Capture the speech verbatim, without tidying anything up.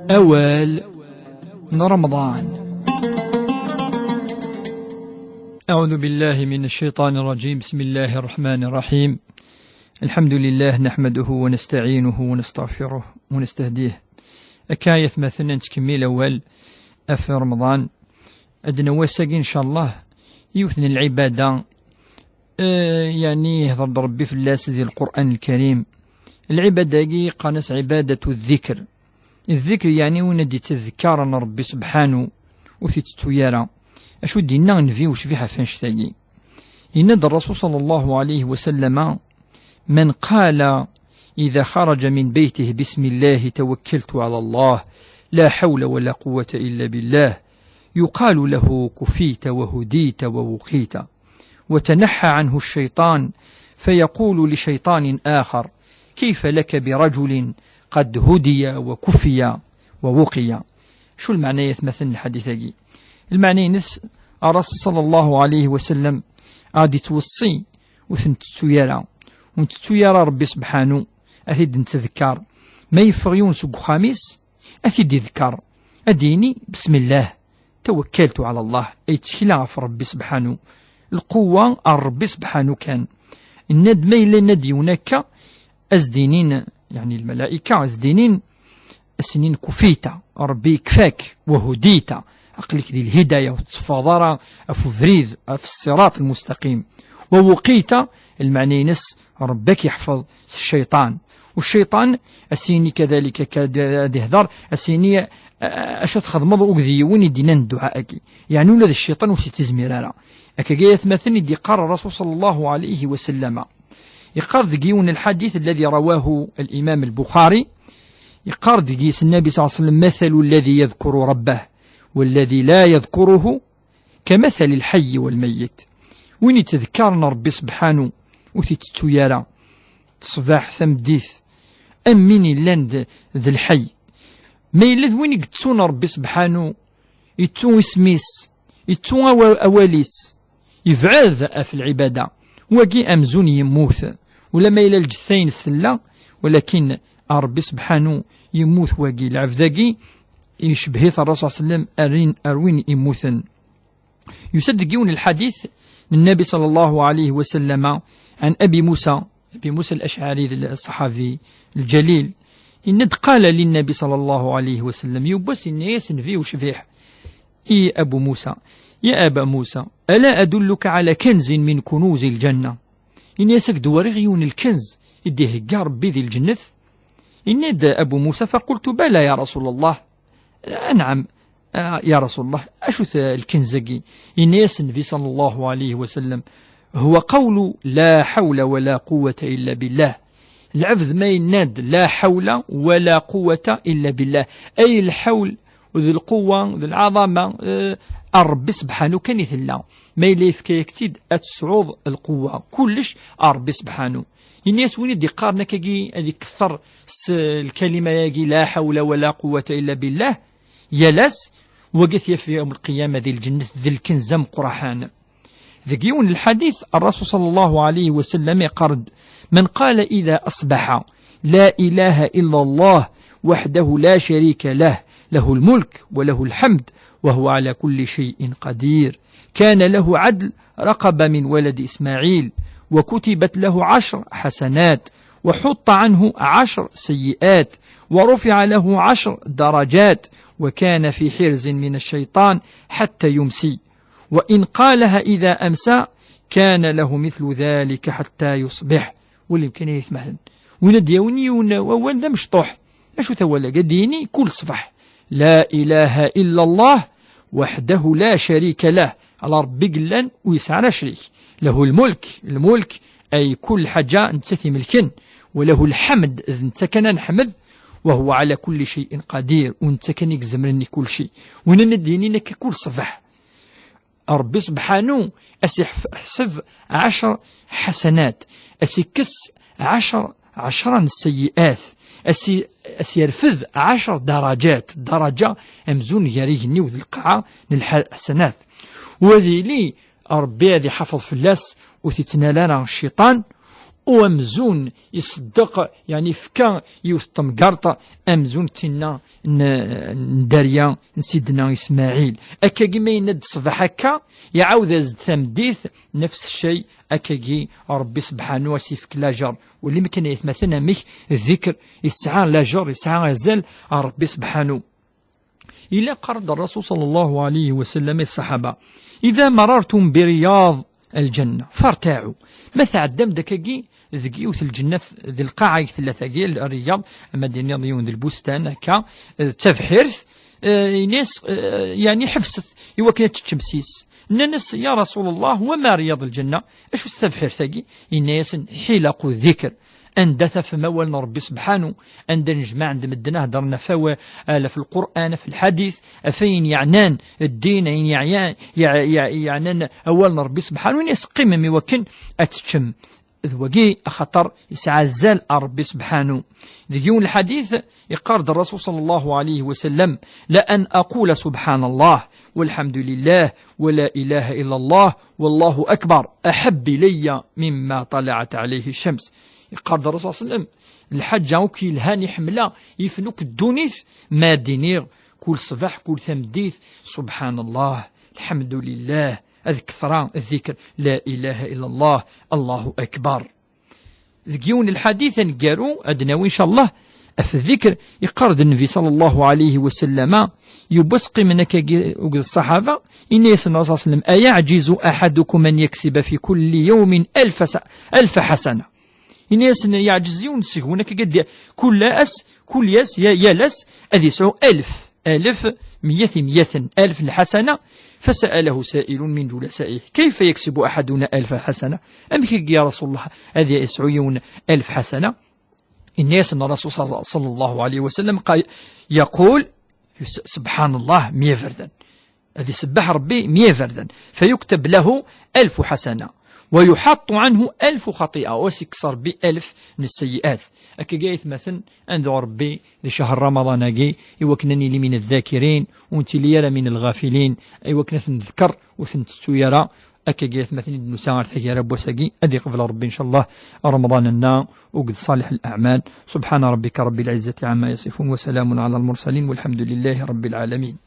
Awal n Remḍan. أعوذ بالله من الشيطان الرجيم. بسم الله الرحمن الرحيم. الحمد لله نحمده ونستعينه ونستغفره ونستهديه. Akka ay atmaten, ad nettkemmil awal ɣef Remḍan. Ad d-nawi ass-agi, ncallah, yiwet n lɛibada, eh, yeɛni yehder-d Rebbi fell-as di Lqur'an Lkarim. Lɛibada-agi qqaren-as ɛibadatu ddikr. Ddikr yeɛni win ad d-yettdekkaren Rebbi sebḥanu, ur t-itettu ara. Acu d-yenna Nnbi ucbiḥ ɣef annect-agi? Yenna-d Ṛṛasul ṣalla Llahu ɛalayhi wa sallama: من قال إذا خرج من بيته: بسم الله توكلت على الله، لا حول ولا قوة إلا بالله، يقال له: كفيت وهديت ووقيت. وتنحى عنه الشيطان، فيقول لشيطان آخر: كيف لك برجل قد هدي وكفي ووقي؟ شو المعنى يثمثن الحديث أجي؟ المعنى ينس الرسول صلى الله عليه وسلم عادي توصي وثنتتو يرى، ونتتو يرى ربي سبحانه، أثيد نتذكر ما يفغيون سوق خامس، أثيد يذكر أديني: بسم الله توكلت على الله، أي تشكيلة غف ربي سبحانه. القوة ربي سبحانه كان. الند ما إلا ند يونك أزدينين، يعني الملائكة أزدينين، أسنين كفيتا، ربي يكفاك، وهديتا، عقلك ذي الهداية، وتصفى ضرا في فريد، في الصراط المستقيم، ووقيتا، المعنى ينس ربك يحفظ الشيطان. والشيطان أسيني كذلك كاد يهدر، أسيني، آه، أشو تخدمض أوك ذي وين يدينا الدعاء أكي. يعني ولاد الشيطان وش تزمير أرى. أكا جاية مثلا يدي قال الرسول صلى الله عليه وسلم. يقال دقيون الحديث الذي رواه الإمام البخاري. يقال دقيس النبي صلى الله عليه وسلم: مثل الذي يذكر ربه والذي لا يذكره كمثل الحي والميت. وين يتذكرنا ربي سبحانه وثيتتو يارا صباح ثمديث أمين لند ذي الحي. ما يلد وين يقتسون ربي سبحانه، يتو اسميس، يتو أوا-، أواليس، يبعد في العبادة. واقي أمزون يموت، ولا ما إلى الجثين السلة، ولكن ربي سبحانه يموت واقي. العبد ذاقي يشبهيث الرسول صلى الله عليه وسلم أرين، أروين يموتن. يسد قيون الحديث للنبي صلى الله عليه وسلم عن أبي موسى، أبي موسى الأشعري الصحابي الجليل، إن قال للنبي صلى الله عليه وسلم، يبوس إن يسن فيه وشفيح: إي أبو موسى، يا أبا موسى، ألا أدلك على كنز من كنوز الجنة؟ إن يسك دوري غيون الكنز يديه ربي ذي الجنة؟ إن يد أبو موسى، فقلت: بلى يا رسول الله، نعم، آه، يا رسول الله، أشو ث-، الكنزقي؟ إن يس النبي صلى الله عليه وسلم: هو قول لا حول ولا قوة إلا بالله. العبد ما يناد لا حول ولا قوة إلا بالله، أي الحول وذي القوة وذي العظمة، آه، الرب سبحانه كان يثلى. ما إلا يفكي كتيد أتسعوض القوة، كلش الرب سبحانه. إن يس وين يدي قارنك يجي، هذه كثر س-، الكلمة يجي لا حول ولا قوة إلا بالله. يا لاس، وقت يفي يوم القيامة ذي الجنة ذي الكنزة مقرحان. ذي يوم الحديث الرسول صلى الله عليه وسلم يقرد: من قال إذا أصبح: لا إله إلا الله وحده لا شريك له، له الملك وله الحمد وهو على كل شيء قدير، كان له عدل رقبة من ولد إسماعيل، وكتبت له عشر حسنات، وحط عنه عشر سيئات، ورفع له عشر درجات، وكان في حرز من الشيطان حتى يمسي، وإن قالها إذا أمسى كان له مثل ذلك حتى يصبح. والإمكانية يثمثن. وين ديوني ون-، وين ذا مشطوح. أشو ثولا قديني كل صباح: لا إله إلا الله وحده لا شريك له، على ربي قلان ويسعى شريك. له الملك، الملك أي كل حاجة نتسكي ملكن، وله الحمد إذ نتكنا نحمد، وهو على كل شيء قدير، ونتكني زمرني كل شيء. وين نديني نك كل صباح. ربي سبحانه أسيحسب عشر حسنات، أسيكس عشر، عشرة السيئات، أسي-، أسيرفذ عشر درجات، درجة أمزون يريه نيوذ القاعة للحسنات. وذي لي ربي هذه حفظ فلاس وتتنالى الشيطان، u amzun iṣeddeq, yeɛni yefka yiwet n temgerḍt amzun d tinna n, n dderya n Sidna Ismaɛil. Akkagi ma yenna-d ṣṣbeḥ akka, iɛawed-as-d tameddit, nefs ccay, akkagi Ṛebbi sebḥanu a s-yefk lajer. Wali mi kan aytmaten amek ddikr yesɛa lajer, yesɛa azal ar Ṛebbi sebḥanu. Ila qqar-d Ṛṛasul ṣalla Llahu ɛalayhi wa sallam i ṣṣaḥaba: "Iḍa marartum bi riyaḍ al-ǧenna fartaɛu." Ma tɛeddam-d akkagi deg yiwet lǧennat, di lqaɛa i tella tagi, Rriyaḍ, ama d-iniḍ yiwen d lbustan, akka, d tabḥirt, eh, ini-as, eh, yeɛni ḥebset i wakken ad teččem s-is. Nnan-as: "Ya Rasul Allah, wa ma riyaḍ lǧenna? Acu-tt tabḥirt-agi?" Yenna-yasen: "Ḥilaqu ddikr." Anda tafem awal n Ṛebbi sebḥanu, anda nejmaɛ-d medden a heddren ɣef awa-, ɣef Lqur'an, ɣef lḥadit, ɣef ayen yeɛnan ddin, ayen yeɛya-, yeɛ-, yeɛ-, yeɛnan awal n Ṛebbi sebḥanu, ini-as qqimem i wakken ad teččem. D wagi axaṭer yesɛa azal ar Ṛebbi sebḥanu. Deg yiwen lḥadit, iqqar-d Ṛṛasul ṣalla Llahu ɛalayhi wa sallam: "La an aqula subḥan Allah, walḥamdu lillah, wa la ilaha illa Allah, wallahu akbar, aḥabb ilayya mimma ṭalaɛat ɛalayhi ccams." Iqqar-d Ṛṛasul ṣalla Llahu ɛalayhi wa sallam: "Lḥaǧa akk yelhan i ḥemmleɣ yifen akk ddunit, ma ad d-iniɣ kul ṣṣbeḥ, kul tameddit, subḥan Allah, lḥamdu lillah, ad kefreɣ ddikr, la ilaha illa Allah, Allahu akbar." Deg yiwen lḥadit aneggaru, ad nawi, ncallah, ɣef ddikr, iqqar-d Nnbi ṣalla Llahu ɛalayhi wa sallama, yiwwas qqimen akkagi akked ṣṣaḥaba, ini-asen Ṛṛasul ṣalla Llahu ɛalayhi wa sallam: "Ayaɛǧizu aḥadukum an yaksiba fi kulli yawmin alfa sa-, alfa ḥasana?" Ini-asen: "Yeɛǧez yiwen seg-wen akkagi ad d-, kul ass, kul ass, ya-, yal ass, ad yesɛu alef, alef, miyat imyaten, alef lḥasana?" فسأله سائل من جلسائه: "كيف يكسب أحدنا ألف حسنة؟" Amek akka, ya Rasul Allah, ad yesɛu yiwen alef ḥasana? Yenna-yasen Ṛṛasul ṣalla Llahu ɛalayhi wa sallam, qa-, yaqul, yus-, subḥan Allah, meyya iberdan. Ad isebbeḥ Ṛebbi meyya iberdan. فيكتب له ألف حسنة ويحط عنه ألف خطيئة. U as-yekkes Ṛebbi alef n sseyyi'at. Akkagi aytmaten, ad nedɛu Ṛebbi di ccher Ramaḍan-agi, i wakken ad nili min ddaakirin, ur nettili ara min lɣafilin, i wakken ad ten-nḍekker, ur ten-nettettu ara. Akkagi aytmaten i d-nusa ɣer taggara n wass-agi, ad iqbel Ṛebbi, ncallah, Ramaḍan-nneɣ, akked ṣaliḥ la'aɛmal. سبحان ربك رب العزة عما يصفون وسلام على المرسلين والحمد لله رب العالمين.